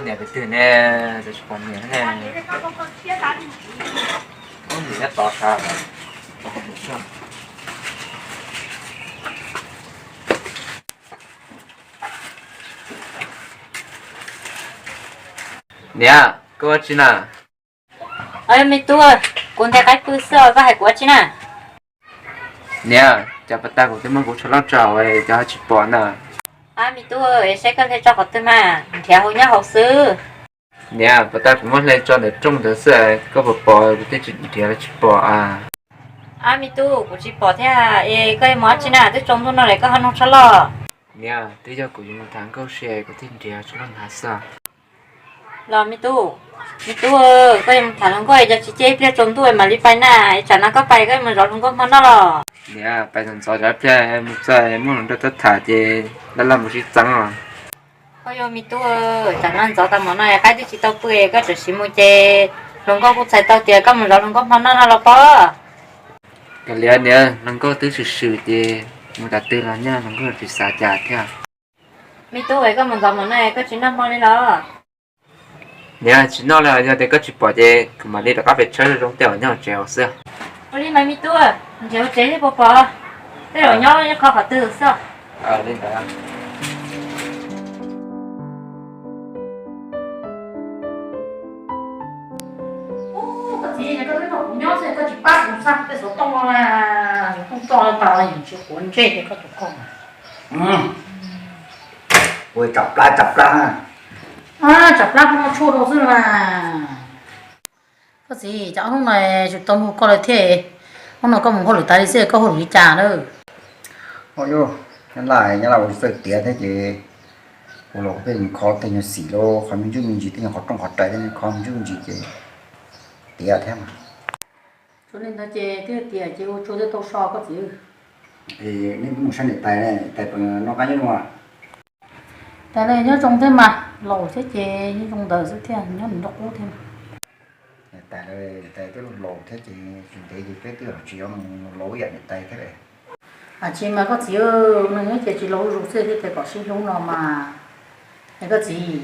Niam tus twg ne? Tsis pom niam ne. Ub, niam nyob tod sav. Niam, koj ua tsi na? Me tub, kuv nthe qaib pw xwb, koj hais kuv ua tsi na? Niam, cas puas tag kuv twb muab kuv tsho loj tso hauv, cas ho tsis pom na? Ab, me tub, saib koj hle tso qhov twg mas, nrhiav hauv nyob hauv xwb. Niam, puas tag kuv muab hle tso ntawm rooj ntawd xwb, koj puas pom? Kuv twb nrhiav los tsis pom a. Ab, me tub, kuv tsis pom thiab es koj mus ua tsi na, twb tsaus ntuj no lawm koj ho noj tsho loj? Niam, twb yog kuv yuav mus tham nkauj si kuv thiaj nrhiav tsho loj nthav xwb. Los me tub, me tub, koj yuav mus tham hluas nkauj es cas tsis cia ib pliag tsaus ntuj mam li pais na, tsam no koj pais koj mus zov hluas nkauj hmo noj los? Niam, pais ntxov ntxov tsam ib pliag mus txog muaj hluas nraug tuaj tham ces laj laj mus sib txeeb os. Koj yuav me tub, tsam no ntxov tag hmo no qaib twb tsis tau pw, koj tseem siv mus ces hluas nkauj kuj txhais tau tias koj mus zov hluas nkauj hmo noj no los pob. Kav liam niam, hluas nkauj twb swm swm ces mus tas twg los nyaj hluas nkauj tsis xav cas thiab. Me tub, koj mus ntxov hmo no koj tsis noj hmo li los? Niam, tsis noj li, yog tias koj tsis pom ces kuv mam li rov qab pem tshawb zoo tej uas nyob hauv tsev hauv xwb. Ua li mas me tub, nrhiav hauv tsev thiaj puas pom, tej zaum nyob nyob qhov qhov twg xwb. Li ntawd. Koj txiv, koj twb nrog kuv nyob xwb koj tsis pab kuv xa tej xov tooj no, xov tooj tso tas los yeej tsis quav ntsej ces koj tus koj. Ua tsam plab tsam plab, tsam plab koj noj tshuaj rau xwb na. Koj txiv, cas ob hnub no tsis tau nug koj lawm thiab? Hnub no koj mus hauj lwm tas li xwb koj hauj lwm li cas na? Os, yog nyob laj nyob laj ua tsis txawj tiav thiab ces kuv los kuv pheej mus kho tej nyuag xim los qhov me ntsuj me ntsis tej nyuag qhov rooj qhov rais tej kho me ntsuj me ntsis ces tiav thiab mas. Tsuas li ntawd ces twb tiav ces ua tsuag thiaj tau so koj txiv. Es nej mus saib niam tais, niam tais puas noj qab nyob zoo? Tais los nyob zoo thiab mas, laus thiab ces nyob zoo ntawd xwb thiab, nyob nws nraub qub thiab mas. Niam tais, niam tais twb laus thiab ces tsis ntev ces peb twb tsis yuav mus laus ib yam niam tais thiab. Tsis mas koj txiv, nws nyob ces tsis laus zuj zus xwb thiab ces kom sib hlub no mas. Es koj txiv,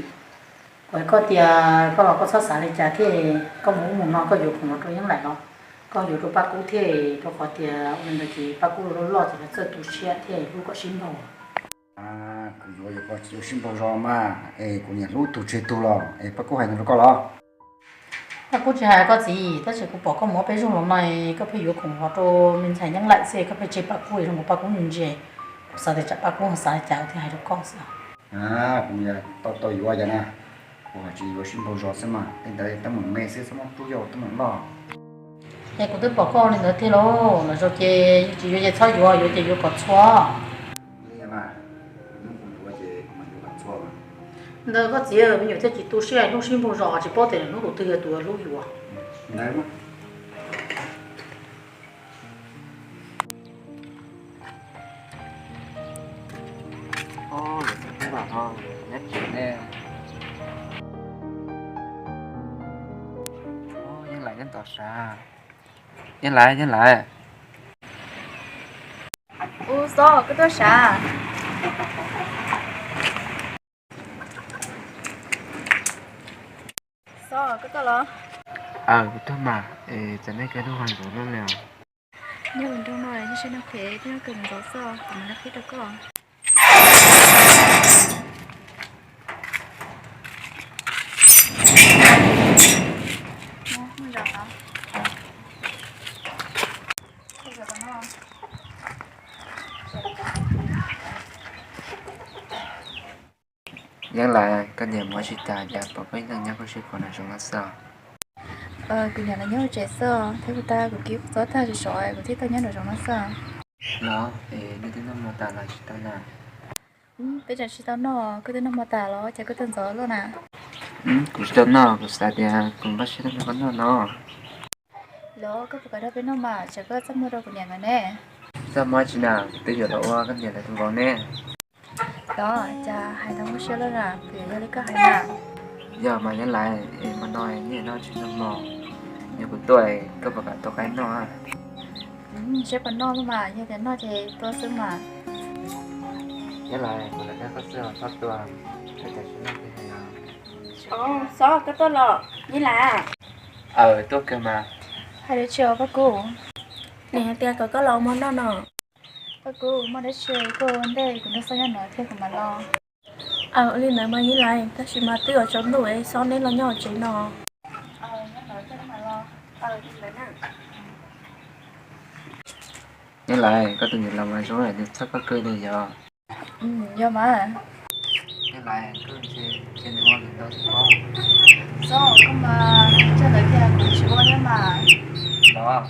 kuv hais koj tias koj los koj txhob xav li cas thiab, koj mus ub mus no koj yuav khoom los rau Yeeb Laim los koj yuav rau Paj Kub thiab, rau qhov tias ua li ntawd ces Paj Kub loj loj ces lawv txawj tu siab thiab hlub kom sib npaug. Kuv yuav, yuav kom sib npaug zog mas, es kuv niam hlub tug tseg tug los es Paj Kub hais no rau koj los? Paj Kub tsis hais koj txiv, tab sis kuv pom koj mus ob peb zaug los no, koj pheej yuav khoom los rau me ntxhais Yeeb Laim xwb, koj pheej tseg Paj Kub zoo nkaus Paj Kub ntsia ntsia. Kuv xav tias tsam Paj Kub xav li cas thiaj hais rau koj xwb. Kuv tau tau yuav cas na, kuv hais tsis yuav sib npaug zog xwb mas, li ntawd teeb meem me xwb txhob muab rub yau teeb meem loj. Es kuv twb pom koj li ntawd tiag lauj, los zaum ces tsis yuav ces txhob yuav, yuav ces yuav kom txhua. Ntawd koj txiv, me nyuam thiaj tsis tu siab hlub sib npaug zog, tsis paub tias hnub tus twg yog tus hlub yuav. Yeej Laim nyob tom sav. Yeej Laim, Yeej Laim. Ub, Xob, koj tuaj sav? Xob, koj tuaj los? Aws, kuv tuaj mas, es cas nej kaw lub vag ntxov luaj li os? Nyob ua nroog no, nyob sab nroog phem, thiab kawg ntxov xwb, kuv mam li qhib rau koj. Yeej Laim, koj niam mus ua tsi cas, cas pom koj ib leeg nyob koj sib pom nram zoov no xwb? Kuv niam los nyob hauv tsev xwb, thiab kuv tag kuv kib kuv txob tag sov sov, kuv thiaj tuaj nyob nram zoov no xwb. Los, es nej twb noj hmo tas los tsis tau na? Peb tseem tsis tau noj, koj twb noj hmo tas los cas koj tuaj ntxov luaj na? Kuv tsis tau noj, kuv xav tias kuv npaj siab tuaj nrog koj noj no. Los koj puas kam nrog peb noj mas, tsam koj txaj muag rau kuv niam nkawd ne. Txaj muag tsi na, kuv twb yuav los ua koj niam lawv tus vauv ne. Los cas hais tau muaj siab luaj na, kuv yuav yog li koj hais na. Yog mas Yeej Laim, es hmo no nej noj tsis tau hmo, yog kuv tuaj koj puas kam tua qaib noj? Seb puas noj mas, yog tias noj ces tua xwb mas. Yeej Laim, kuv lam nyob koj xwb, txhob tua, koj cas tsis noj thiab hais os. Xob, koj tuaj los Nyiaj Lais? Aw, tuaj kawg mas. Hais dab tsi os Paj Kub? Niam hais tias kom koj los ua mov noj no. Paj Kub, muaj dab tsi koj ua ntej kuv nrog Xob nyob no thiab kuv mam los. Aw, ua li ntawd mas Nyiaj Lais, tab sis mas twb yuav tsaus ntuj es Xob neb los nyob hauv tsev no. Nyiaj Lais, koj tus niam laus mas zoo nws txhawj koj kawg li yog? Yog mas. Nyiaj Lais, koj cia nws ua lwm ntau xwb pob. Xob, koj mas txhawj ntawd tiag, kuv tsis ua thiab mas. Los.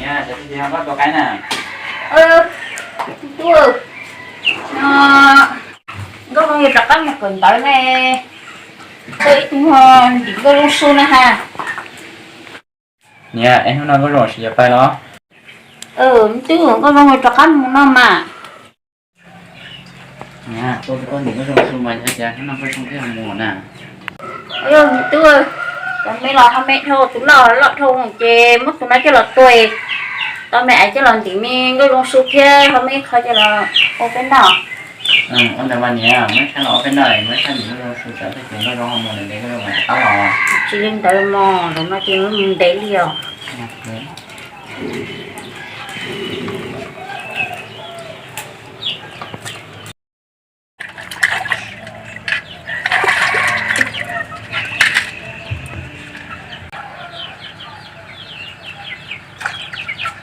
Niam, cov txiv ho koj tua qaib na. Tub, no Nkauj Zoo yuav rov qab mus kawm ntawv ne, koj ib tug ho ntim Nkauj Zoo su na ha. Niam, es hnub no Nkauj Zoo tsis yog pais los? Tub, Nkauj Zoo yuav rov qab mus no mas. Niam, tua tua ntim Nkauj Zoo su mas yog tias hnub no Nkauj Zoo twb mus na. Tub, cov me los ho me dhau, tus loj loj dhau ces muab tus no coj los tua, tau me aiv coj los ntim me Nkauj Zoo su thiab ho me ib qho coj los ua peb noj. Ua ntawd mas niam, muab ib sab los ua peb noj, muab ib sab ntim Nkauj Zoo su tsam ib pliag Nkauj Zoo ho mus ntev ntev Nkauj Zoo mam rov qab los. Tsis li ntawd mog, ntawm no ces mus ntev li os.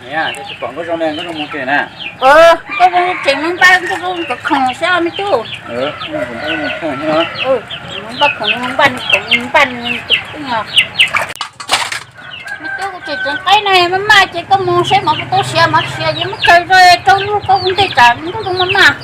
Niam, cas tsis pom Nkauj Zoo ne, Nkauj Zoo mus tsev na. Nkauj Zoo tseem mus npaj Nkauj Zoo cov khoom xwb me tub. Mus npaj khoom, mus npaj khoom, mus npaj tus kheej os. Me tub, kuv tseem tseem qaib no maj maj ces koj mus saib mov puas tau siav, mov siav ces muab kaw rau rau lub koj ua ntej tsam Nkauj Zoo maj maj.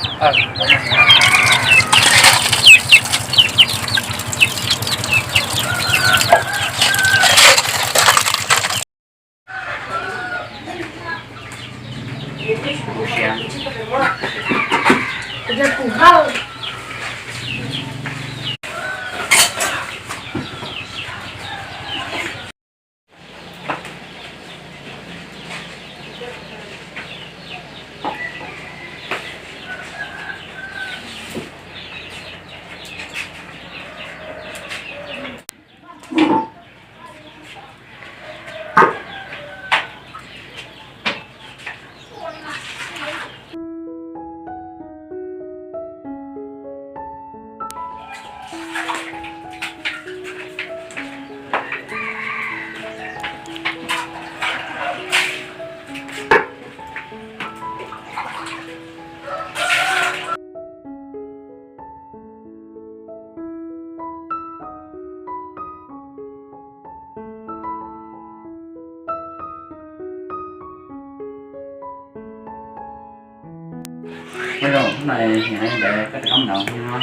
Nkauj Zoo, hnub no ntawd koj rov qab mus no.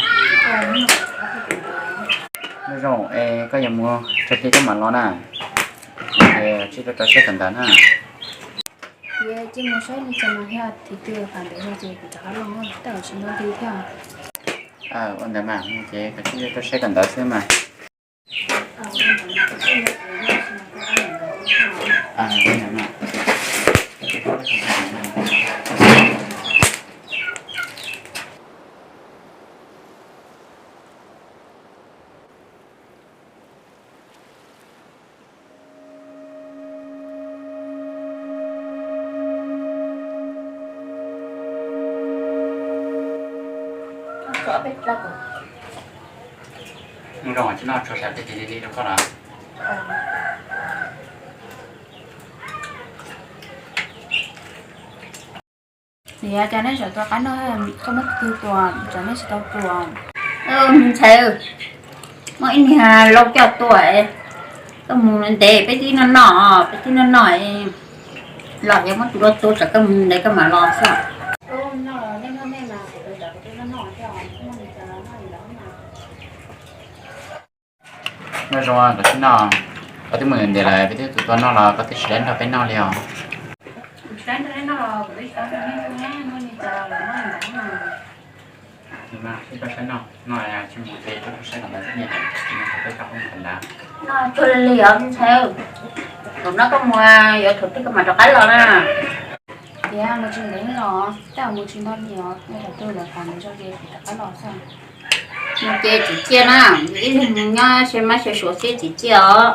Nkauj Zoo, es koj yuav mus tso ti koj mam los na. Ces tsib rau rau siab kawm ntawv na. Ces mus saib li cas mas yog tim twg pam ntawd no ces kuv rov qab los, tej zaum tsis nto nti thiab. Ua ntawd mas, ces koj tsib rau rau siab kawm ntawv xwb mas. Nkauj Zoo, tsis noj tsuav sav peb tis li li rau koj los. Niam, cas nej tseem tua qaib no, koj muab twg tua, tsam nej tsis tau tua? Ntxhais, muaj ib niag lau coj tua, Koj mus ntev peb twb noj noj, peb twb noj noj los yog muab tus dua tu tsam koj mus ntev koj mam los xwb. Noj zoo koj tsis noj, koj twb mus ntev lawm peb twb tus tua noj los koj twb tsis dab nrog peb noj li os. Ib koj saib noj, noj tsis mus ces koj saib kom ntawd xwb, peb koj phooj ywg ntawd. Noj tsuag li os me ntxhais, thaum no koj mus yuav thaum twg koj mam rov qab los na. Tias mus tsis ntev los, tej zaum mus tsis ntev li os, nej thaum twg lawv pom ntev zog ces rov qab los xwb. Mus ces tsis ciaj na, ib leeg mus nyob sai mab sai suav xwb tsis ciaj os.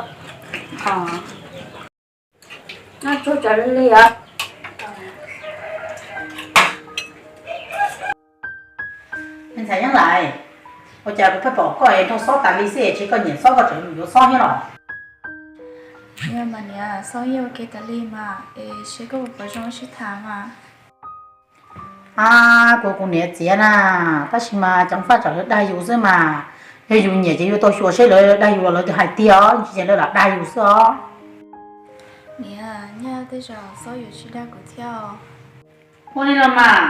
Noj tsuag tsuag li os. Me ntxhais Yeeb Lais, ua cas kuv pheej pom koj es nrog Xob tas li xwb es koj nyiam Xob koj tseem mus yuav Xob thiab los? Yog mas niam, Xob yeej ua ke tas li mas, es seb koj puas pom zoo sib tham mas. A, kuv, kuv niam txiv na, tab sis mas ceev faj tsam lawv dag yus xwb mas. Yog yus nyiam ces yus tau xyuas seb lawv dag yus los lawv twb hais tiag os, tsis ces lawv lam dag yus xwb os. Niam, nyaj tej zaum Xob yuav tsis dag kuv thiab os. Ua li los mas,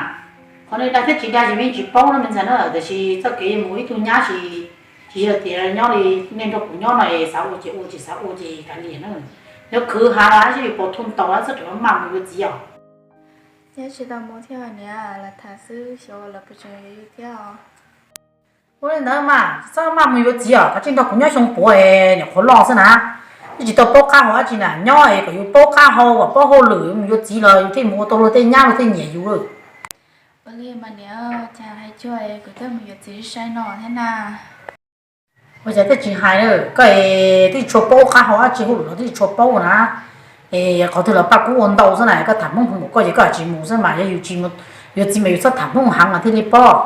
qhov nej dag thiab tsis dag ces yeej tsis paub no me ntxhais na, tiam sis txoj kev mus ib tug nyab tsis, tsis yog tias nyob li nej nrog kuv nyob no es xav ua ces ua, tsis xav ua ces kav liam na. Nyob khwv hav los seb yus puas thum tau txhob rawm maj mus yuav txiv os. Thiab tsis tau mus thiab niam, lam tham xwb xyov lawv puas tseem yuav yus thiab os. Ua li ntawd mas txhob maj mus yuav txiv os, kav tsij nrog kuv nyob xyoo puav es nyuam qhuav loj xwb na. Twb tsis tau paub qab hau dab tsi na, nyob es kom yus paub qab hau kom paub hauj lwm mus yuav txiv los yus thiaj mus ua tau luag tej nyab luag thiaj nyiam yus lawm. Ua li mas niam, cas hais cuag kuv thiaj mus yuav txiv sai no thiab na. Ua cas thiaj tsis hais na, koj es twb tsis tshua paub qab hau dab tsi, hauj lwm los twb tsis tshua paub na. Es qhov twg los paj kub ua ntau xwb na, koj tham Hmoob hmoov koj ces koj tsis mus xwb mas, yog yus tsis mus yuav txiv mas yus txhob tham Hmoob heev mas thiaj li paub.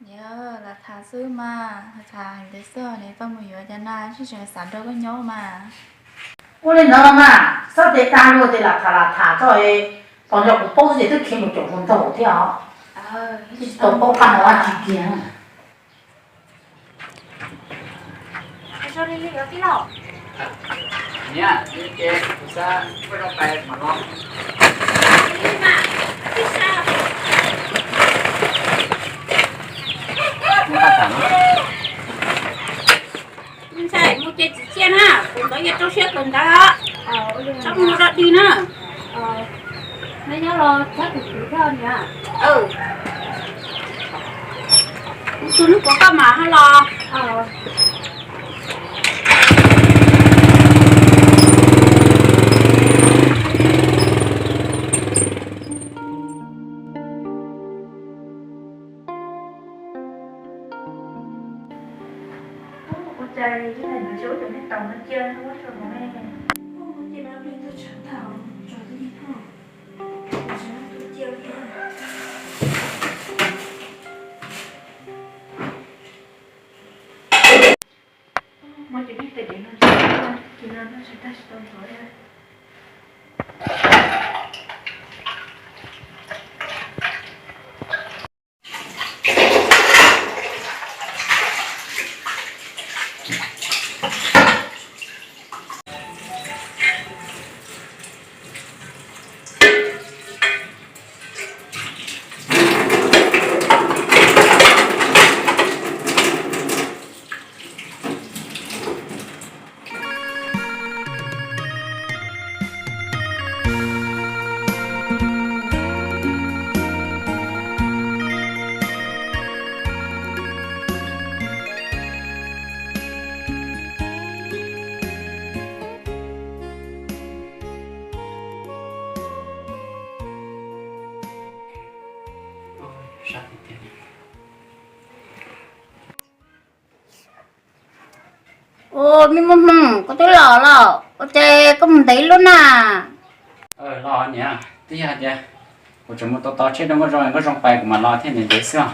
Niam, lam tham xwb mas, tham ntev xwb niam, koj mus yuav cov na, tsis tseem xav nrog koj nyob mas. Ua li ntawd los mas, txhob tias dag luag tias lam tham lam tham tso, tos nco kuv paub xwb ces twb khiav mus caum hluas nraug thiab os. Twb tsis tau paub qab hau dab tsi kiag. Ntxhais, mus ces tsis ciaj na, kuv ntawd yog rau siab kawg ntawd, txhob mus dog dig na. Tus hnub puav koj mam ho los. Ua cas ib ntawm no ces ua cov me taus no cia ua rau no me. Ua cia no plig tuaj tshav tag tso twb ib hoj. Ua cia li. Muab cov me tais diav no tso, cia no noj tshav tag tsis tau ntxuav li. Ua, me muaj hmoo, koj twb los los, ua cas koj mus ntev lub na? Los niam, twb yog hais tias kuv tseem mus tos tos tshiab rau Nkauj Zoo, Nkauj Zoo pais kuv mam los thiab, ntev ntev xwb os.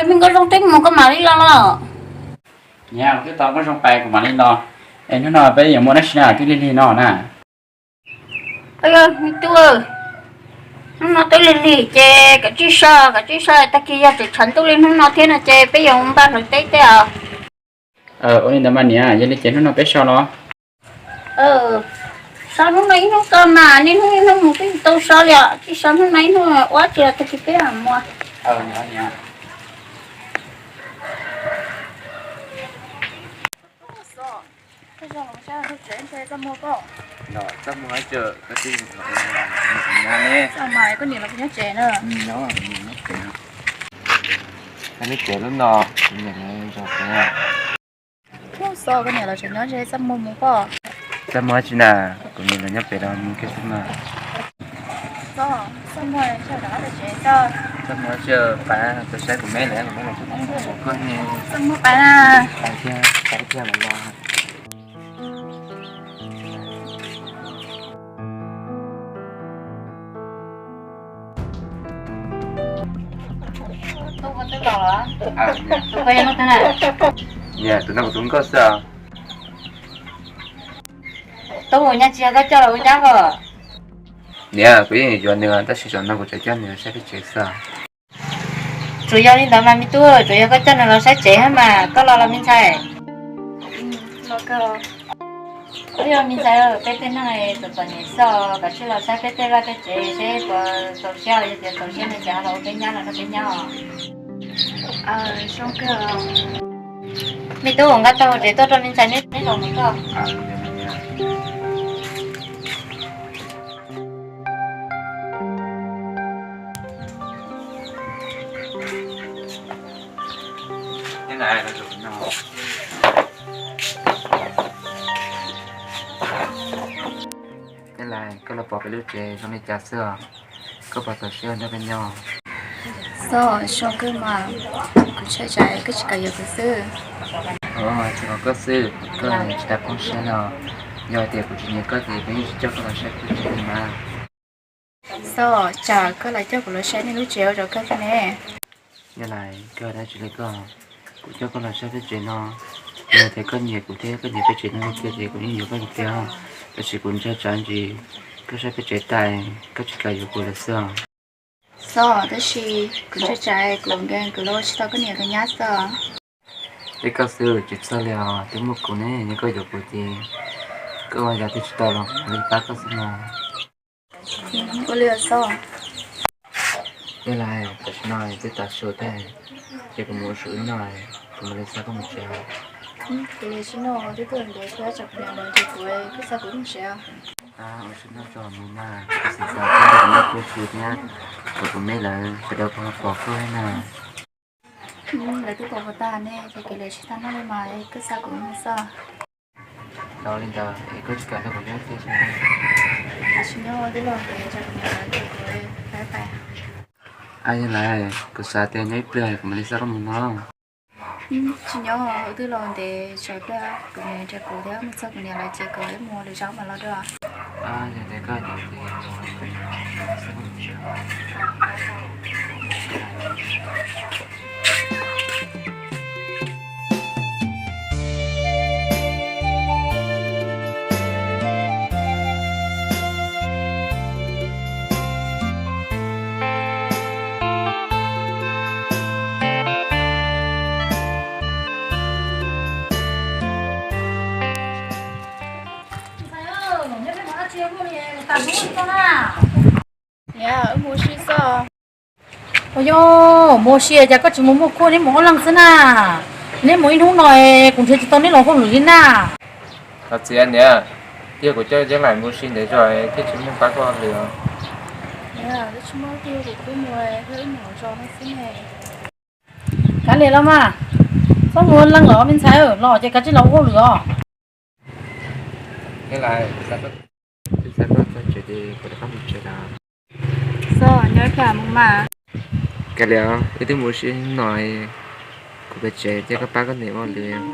Me Nkauj Zoo twb mus koj mam li los los? Niam, kuv twb tos Nkauj Zoo pais kuv mam li los. Es hnub no peb yuav muaj dab tsi na twb lig lig no na? Me tub, hnub no twb lig lig ces kav tsij so, kav tsij so, tag kis yog tseem tshav ntuj li hnub no thiab no ces peb yuav npaj hlawv teb tej os. Ua li ntawd mas niam, yog li ces hnub no peb so los? So hnub no ib hnub tso mas, niaj hnub niaj hnub mus twb tsis tau so li os, tsis so hnub no ib hnub ua tsis los tag kis peb mam mus. Koj niam los kuv nyob tsev na. Koj nyob tsev lub no, kuv niam lawv zov peb. Xo, koj niam los tsev nyob tsev, txaj muag mus koj. Txaj muag tsi na, kuv niam los nyob pem los mus kiag xwb mas. Txaj muag tsi, pab tau saib kuv me lawm, kuv me lawm tsis tau koj ne. Txaj muag pab na. Pab thiab, pab thiab los los. Tub, koj twb los los? Tus koj yog leej twg na? Niam, tus no kuv tus nkauj xwb os. Tub, nyaj tsis yog koj coj los ua nyab os? Niam, kuv yeej yuav nws tab sis zaum no kuv tseem coj nws saib peb tsev xwb. Tsuas yog li ntawd mas me tub, tsuas yog koj coj nws los saib tsev thiab mas, koj los los me ntxhais. Koj yog me ntxhais, peb tej neeg txom txom nyem xwb, kav tsij los saib peb tej vaj tej tsev seb puas txaus siab, yog tias txaus siab no ces ho los ua peb nyab los nrog peb nyob. Me tub, nqa tau hauv tsev tuaj rau me ntxhais neb los mus koj. Yog lais, koj los pom peb lub tsev zoo li cas xwb os? Koj puas txaus siab nrog peb nyob? Xo, zoo kawg mas, kuv ntshai tsam koj tsis kam yuav kuv xwb. Tsis pom koj xwb, koj tsis tas poob siab no. Yog tias kuv tsis nyiam koj ces kuv yeej tsis coj koj los saib kuv lub tsev li mas. Xo, tsam koj los coj kuv los saib nej lub tsev ua rau koj xwb ne. Yog lais, koj dab tsi li koj? Kuv coj koj los saib peb tsev no, yog tias koj nyiam kuv thiab koj nyiam peb tsev no tiag ces kuv yeej yuav koj tiag tiag, tab sis kuv ntshai tsam ntsis koj saib peb tsev tas koj tsis kam yuav kuv lawm xwb os. Xo, tab sis kuv ntshai tsam kuv nkees kuv los ua tsis tau koj niam koj nyab xwb. Ib koj xwb tsis txhawj li os, twb muaj kuv ne, yog koj yuav kuv ces koj ua yam twg tsis tau los kuv mam li pab koj xwb mog. Ua li os Xo. Yog lais, tam sim no twb tav su thiab, ces kuv mus ua si ib noj, kuv mam li xa koj mus tsev. Kuv mus ua si noj, twb tuaj ntev thiab, tsam kuv niam los nrhiav kuv, koj xa kuv mus tsev. Ua si noj tso mus mas, kuv xav xav koj nrog kuv noj kuv si thiab, kom kuv me lawv sawv daws puas pom koj thiab na. Lawv twb pom kuv tag ne, ces kev lawv tsis tau noj li mas, koj xa kuv mus xwb. Tau li ntawd es koj tsis kam nrog kuv nyob thiab tsis? Tsis nyob twb los ntev, tsam kuv niam los nrhiav kuv, bye bye. Yog lais, kuv xav tias nyob ib pliag kuv mam li xa koj mus no. Tsis nyob, twb los ntev, tsam pliag kuv niam nrhiav kuv thiab, mus txog kuv niam lawv ces kuv mus lwm zaus mam los dua. Yog tias koj nyob ces Niam, wb mus ua si xwb. Ua yog mus ua si cas koj tsis mus muaj kuj, neb mus ob leeg xwb na? Neb mus ib hnub no es kuv nrhiav tsis tau neb los hauj lwm li na. Los txiv niam, twb yog kuv coj Yeeb Lais mus ua si ntev zog thiaj tsis muaj pab koj lwm os. Kav liam los mas, txhob mus ua leeg los me ntxhais, los ces kav tsij los ua hauj lwm os. Yeeb Lais, txhob txog tsev ces kuv rov qab mus tsev lawm. Xo, nyob ib pliag mus mas. Kav liam, wb twb mus ua si no, kuv pem tsev ces koj pab koj niam ua hauj lwm.